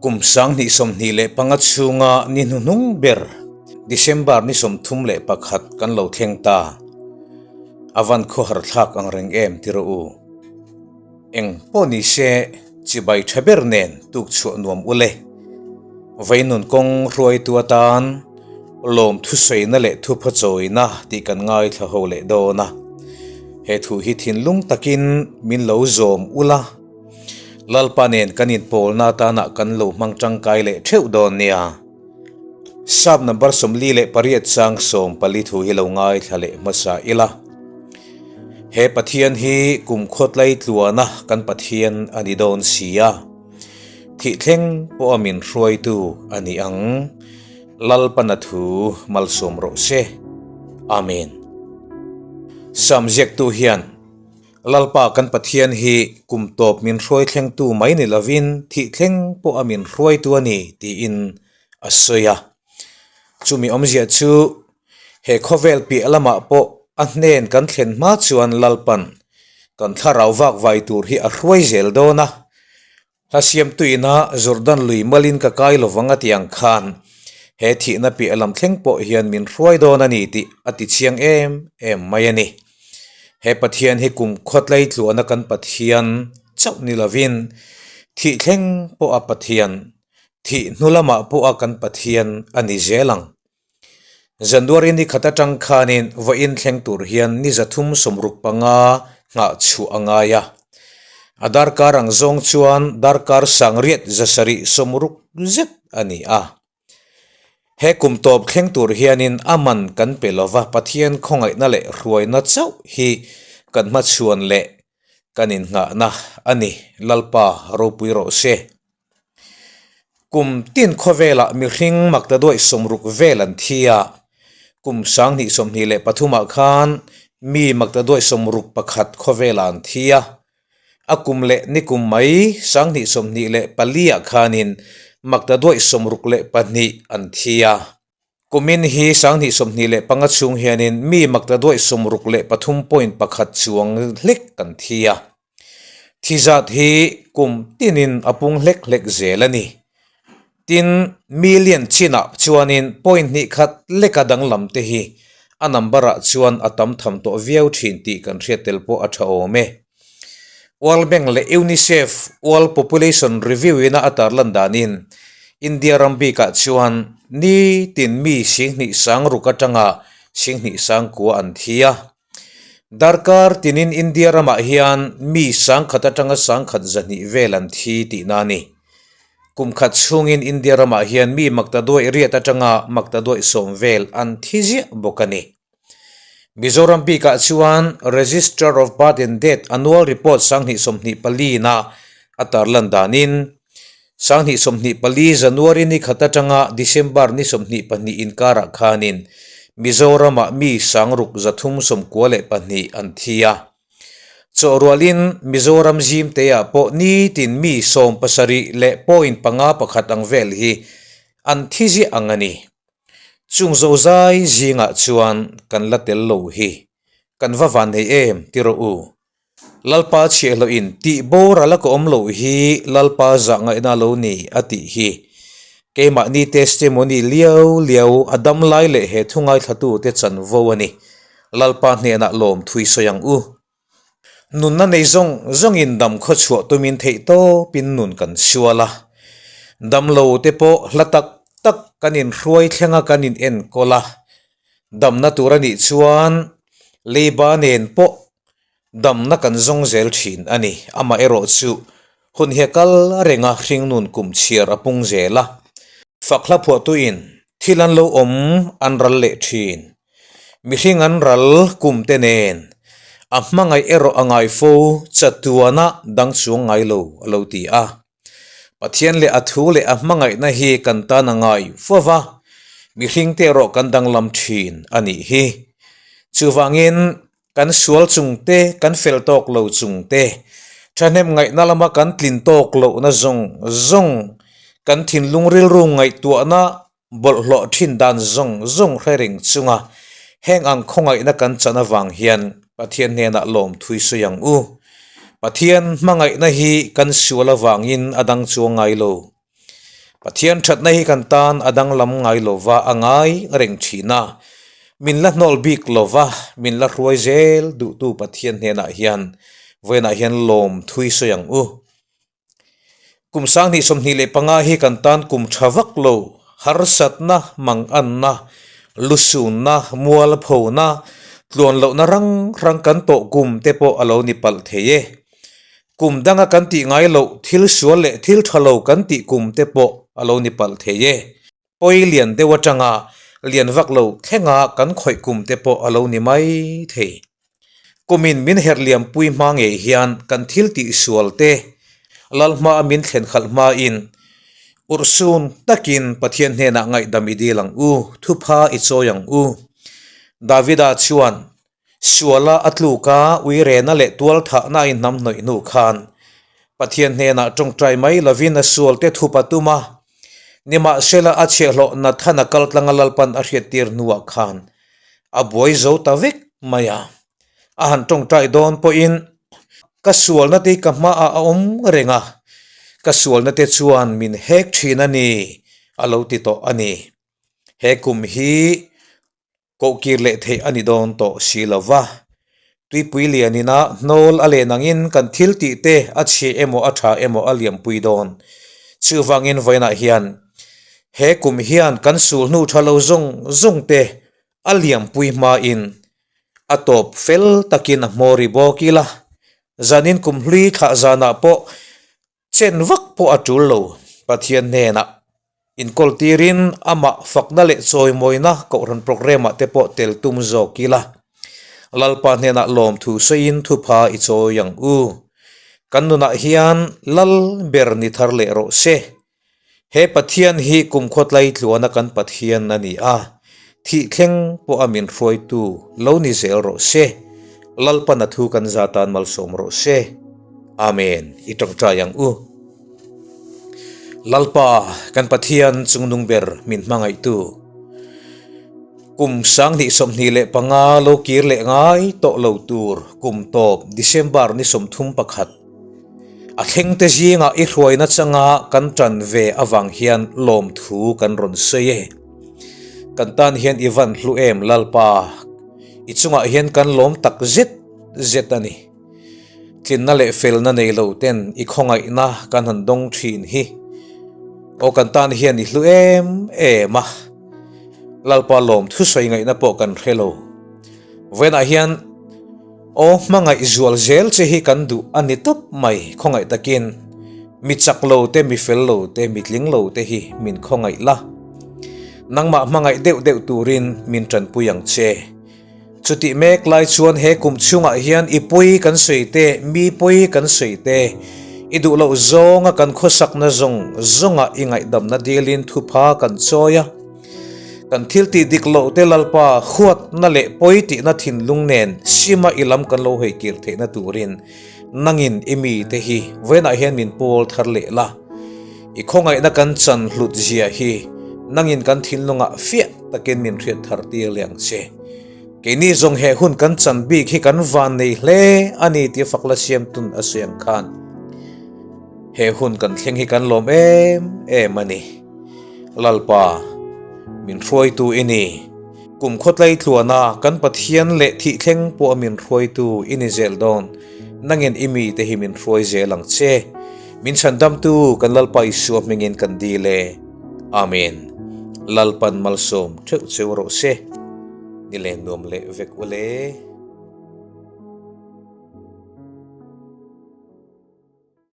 Kum 2025 chhunga ni hnuhnung ber December ni 31 kan lo thleng ta. A van khawhar thlak ang reng em ti rawh u. Eng pawh ni se chibai tha ber nen tuk chhuah nuam ule. Veinun kawng hruaitu atan lawm thusawina leh thuphaw-chawina tih kan ngaithla ho leh dawn a. He thu hi thinlung takin min lo zawm ula. Lalpa nen kan inpawlna atana kan lo hmang tangkai leh theuh dawn nia. Sap number 48 chang 14 thu hi lo ngaithla leh hmasa ila. He Pathian hi kum khawtlai tluana kan Pathian a ni dawn si a. Thih thleng pawha min hruaitu a ni ang. Lalpana thu malsawm rawh se. Amen. Sam ziaktu hian Lalpa kan Pathian hi kum tawp min hruai thlengtu mai ni lovin thih thleng pawh a min hruaitu a ni tiin a sawi a. Chumi awmzia chu he khawvel piah lamah pawh a hnen kan thlen hma chuan Lalpan kan thlarau vak vai tur hi a hruai zel dawn a. Hla siamtuina Jordan lui malin ka kai lovang a ti ang khan he thihna piah lam thleng pawh hian min hruai dawn a ni tih a ti chiang em em mai a ni. He Pathian hi kum khawtlei tluahna kan Pathian chauh ni lovin thih thleng pawha Pathian, thih hnu lamah pawha kan Pathian a ni zel ang. January ni khat atang khanin vawiin thleng tur hian ni 365 nghah chhuah a ngai a. A darkar ang zawng chuan darkar 760 zet a ni a. He kum tawp thleng tur hianin a man kan pe lova Pathian khawngaihna leh hruaina chauh hi kan hmachhuan leh kan innghahna a ni. Lalpa ropui rawh se. Kum tin khawvelah mihring makta duaih 60 vel an thi a, kum 2023ah khan mi makta duaih 61 khawvelah an thi a, a kum leh ni kum mai 2024ah khanin makta duaih 62 an thi a. Kumin hi 2025 chhung hianin mi makta duaih 63.1 chuang hlek an thi a. Thi zat hi kum tinin a pung hlek hlek zel a ni. Tin, million chinah chuanin point hnih khat leka danglam te hi a number ah chuan a tam tham tawh viau thin tih kan hriat tel pawh a tha awm e. World Bank leh UNICEF World Population Review ina a tarlan danin India ram bikah chuan nitin mi 76,000 atanga 79,000 an thi a. Darkar tinin India ramah hian mi 100 atanga 120 vel an thi tihna a ni. Kum khat chhungin India ramah hian mi makta duaih riat atanga makta duaih 10 vel an thi ziah bawk a ni. Mizoram bikah chuan Register of Birth and Death Annual Report 2024 na a tarlan danin 2024 January ni khat atanga December ni 22 inkarah khanin Mizoramah mi 6,392 an thi a. Chawhrualin Mizoram zimteah pawh nitin mi 70.51 ang vel hi an thi ziah ang a ni. Chung zozai zingah chuan kan la tel lo hi kan va van nei em ti rawh u. Lalpa chhiahhlawhin tih boral a ka awm loh hi Lalpa zah ngaihna lo ni a tih hi. Keimahni testimony liau liau a dam lai leh he thu ngaithlatute chanvo a ni. Lalpa hnenah lawm thui sawi ang u. Nunna nei zawng zawngin dam khaw chhuah tumin theih tawpin nun kan sual a. Dam lo te pawh hla tak tak kan inhruai thleng a kan in enkawl a. Damna tur a nih chuan leiba nen pawh Damna kan zawng zel thin a ni. Amaherawh chu hun hi a kal reng a, hringnun kum chhiar a pung zel a. Fak hla phuahtuin thil an lo awm an ral leh thin. Mihring an ral kum te nen a hmangaih erawh a ngai fo chatuana dang chuang ngai lo a lo ti a. Pathian leh a thu leh a hmangaihna hi kan tan a ngai fo va, mihring te erawh kan danglam thin a nih hi. Chuvangin Kan sual chung te, kan fel tawk lo chung te, thahnem ngaihna lama kan tlin tawk lohna zawng zawng, kan thinlung rilru ngaihtuahna bawlhhlawh thin dan zawng zawng hre reng chunga heng ang khawngaihna kan chan avang hian Pathian hnenah lawm thui sawi ang u. Pathian hmangaihna hi kan sual avangin a dang chuang ngai lo. Pathian thatna hi kan tan a danglam ngai lova a ngai reng thin a, min la hnawl bik lova min la hruai zel duhtu Pathian hnenah hian vawiinah hian lawm thui sawi ang u. Kum 2025 hi kan tan kum tha vak lo, harsatna, manganna, lusunna, mualphona, tluan lohna rang rang kan tawh kum te pawh a lo ni palh thei e. Kum danga kan tih ngai loh thil sual leh thil tha lo kan tih kum te pawh a lo ni palh thei e. Pawi lian deuh atanga lian vak lo thlenga kan khawih kum te pawh a lo ni mai thei. Kumin min herh liampui hma ngei hian kan thil tih sual te lal hmaa min thlen khalh hmain urhsun takin Pathian hnenah ngaihdam i dil ang u, thupha i chawi ang u. Davida chuan Suala a tluk a, uirena leh tualthahna a inhnam hnawih hnu khan Pathian hnenah tawngtai mai lovin a sualte thup a tum a. Nimahsela a chhiahhlawh Nathana kaltlanga Lalpan a hriattir hnuah khan a buai zo ta vek mai a. A han tawngtai dawn pawhin ka sualna te ka hmaah a awm reng a, ka sualna te chuan min hek thin a ni a lo ti tawh a ni. He kum hi Kohkir leh theih a ni dawn tawh si lo va, tuipui lianina hnawl a len angin kan thil tih te a chhia emaw a tha emaw a liampui dawn. Chuvangin vawiinah hian he kum hian kan sulhnu tha lo zawng zawng te a liampui hmain a tawp fel takin a hmawr i bawk ila, zanin kum hlui thlah zanah pawh Chen vak pawh a tul lo, Pathian hnenah inkawl tirin amah fakna leh chawimawina kohhran programme ah te pawh tel tum zawk ila. Lalpa hnenah lawmthu sawiin thupha i chawi ang u. Kan nunah hian lal ber ni thar leh rawh se. He Pathian hi kumkhua tlaitluana kan Pathian a ni a, thih thleng pawh a min hruaitu lo ni zel rawh se. Lalpan a thu kan za tan malsawm rawh se. Amen i tawngtai ang u. Lalpa kan Pathian chungnung ber min hmangaihtu. Kum 2025 lo kir leh ngai tawh lo tur kum tawp December ni 31 a thleng te zingah i hruaina changa kan tan ve avang hian lawmthu kan rawn sawi e. Kan tan hian i van hlu em Lalpa i chungah hian kan lawm tak zet zet a ni. Tlinna leh felna nei lo ten i khawngaihna kan han dawng thin hi aw kan tan hian i hlu em em a, Lalpa lawm thusawi ngaihna pawh kan hre lo. Vawiinah hian aw hmangaih zual zel che hi kan duh a ni tawp mai khawngaih takin mi chak lo te mi fel lo te mi tling lo te hi min khawngaih la, nangmah hmangaih deuh deuh turin min tanpui ang che. Chutih mek lai chuan he kum chhungah hian i pawi kan sawi te, mi pawi kan sawi te, i duh loh zawnga kan khawsakna zawng zawngah i ngaihdamna dilin thupha kan chawi a. Kan thil tih dik loh te Lalpa huatna leh pawi tihna thinlung nen sima i lam kan lo hawi kir theihna turin nangin i mite hi vawiinah hian min pawl thar leh la. I khawngaihna kan chan hlut zia hi nangin kan thinlungah fiah takin min hriat thar tir leh ang che. Keini zawng he hun kan chan bik hi kan van nei hle a ni tih fakla siam tun a sawi ang khan he hun kan thleng hi kan lawm em em a ni. Lalpa, min hruaitu i ni. Kum khawtlai tluana kan Pathian leh thih thleng pawh a min hruaitu i ni zel dawn. Nangin i mite hi min hruai zel ang che. Min chhandamtu kan Lalpa Isua hmingin kan dil e. Amen. Lalpan malsawm theuh cheu rawh se. Ni leh nuam leh vek ule.